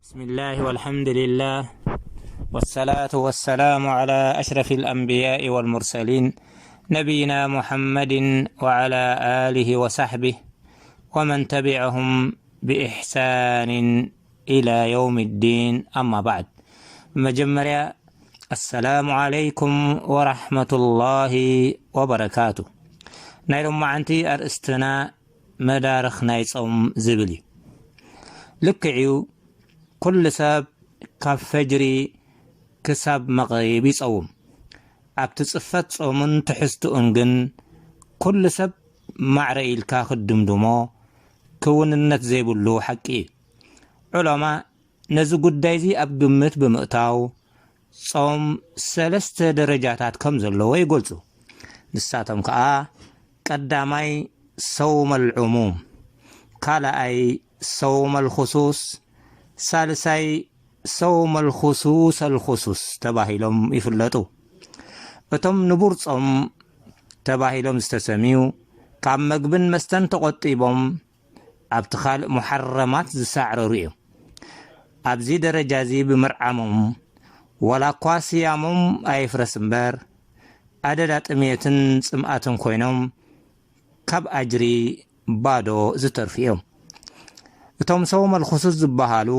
بسم الله والحمد لله والصلاة والسلام على أشرف الأنبياء والمرسلين نبينا محمد وعلى آله وصحبه ومن تبعهم بإحسان إلى يوم الدين، أما بعد. መጀመርያ السلام عليكم ورحمة الله وبركاته። ናይ ሎማዓንቲ ኣርእስትና መዳርኽ ናይ ጾም ዝብል እዩ። ልክዕ እዩ፣ ኩሉ ሰብ ካብ ፈጅሪ ክሳብ መቕሪብ ይጸውም። ኣብቲ ጽፈት ጾምን ትሕዝትኡን ግን ኩሉ ሰብ ማዕረ ኢልካ ክድምድሞ ክውንነት ዘይብሉ ሓቂ እዩ። ዑለማ ነዚ ጉዳይ እዚ ኣብ ግምት ብምእታው ጾም ሰለስተ ደረጃታት ከም ዘለዎ ይገልጹ። ንሳቶም ከኣ ቀዳማይ ሰውመል ዑሙም፣ ካልኣይ ሰውመል ኹሱስ፣ ሳልሳይ ሰውመል ኹሱሰል ኹሱስ ተባሂሎም ይፍለጡ። እቶም ንቡር ጾም ተባሂሎም ዝተሰምዩ ካብ መግብን መስተን ተቖጢቦም ኣብቲ ካልእ ሙሓረማት ዝሳዕረሩ እዮም። ኣብዚ ደረጃ እዚ ብምርዓሞም ዋላ እኳ ስያሞም ኣይፍረስ እምበር ኣደዳ ጥሜትን ጽምኣትን ኮይኖም ካብ ኣጅሪ ባዶ ዝተርፉ እዮም። እቶም ሰውመል ኹሱስ ዝበሃሉ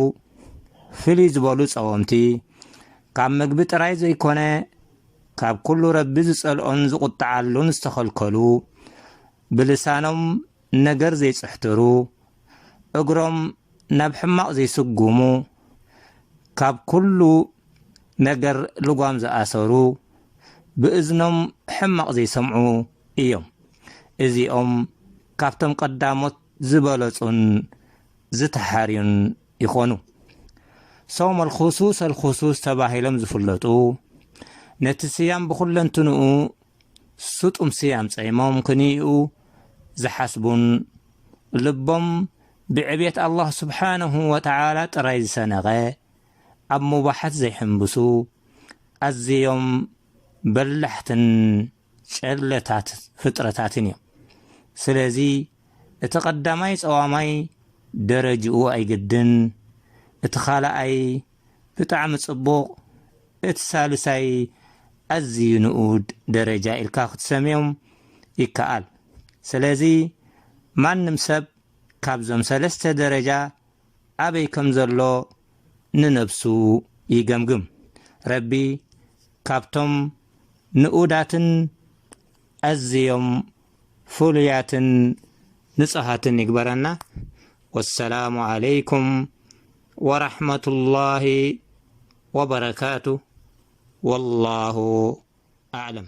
ፍልይ ዝበሉ ጸወምቲ ካብ ምግቢ ጥራይ ዘይኮነ ካብ ኩሉ ረቢ ዝጸልኦን ዝቑጥዓሉን ዝተኸልከሉ፣ ብልሳኖም ነገር ዘይጽሕትሩ፣ እግሮም ናብ ሕማቕ ዘይስጉሙ፣ ካብ ኩሉ ነገር ልጓም ዝኣሰሩ፣ ብእዝኖም ሕማቕ ዘይሰምዑ እዮም። እዚኦም ካብቶም ቀዳሞት ዝበለጹን ዝተሓርዩን ይኾኑ። ሰውመል ኹሱሰል ኹሱስ ተባሂሎም ዝፍለጡ፣ ነቲ ስያም ብኹለንትንኡ ስጡም ስያም ጸይሞም ክንይኡ ዝሓስቡን፣ ልቦም ብዕብየት ኣላህ ስብሓነሁ ወተዓላ ጥራይ ዝሰነቐ፣ ኣብ ሙባሓት ዘይሕምብሱ፣ ኣዝዮም በላሕትን ጨለታት ፍጥረታትን እዮም። ስለዚ እቲ ቀዳማይ ጸዋማይ ደረጅኡ ኣይግድን፣ እቲ ካልኣይ ብጣዕሚ ጽቡቕ፣ እቲ ሳልሳይ ኣዝዩ ንኡድ ደረጃ ኢልካ ክትሰምዮም ይከኣል። ስለዚ ማንም ሰብ ካብዞም ሰለስተ ደረጃ ኣበይ ከም ዘሎ ንነብሱ ይገምግም። ረቢ ካብቶም ንኡዳትን ኣዝዮም ፍሉያትን ንጹሃትን ይግበረና። ወሰላሙ ዓለይኩም ወራሕመቱላሂ ወበረካቱ። ወላሁ ኣዕለም።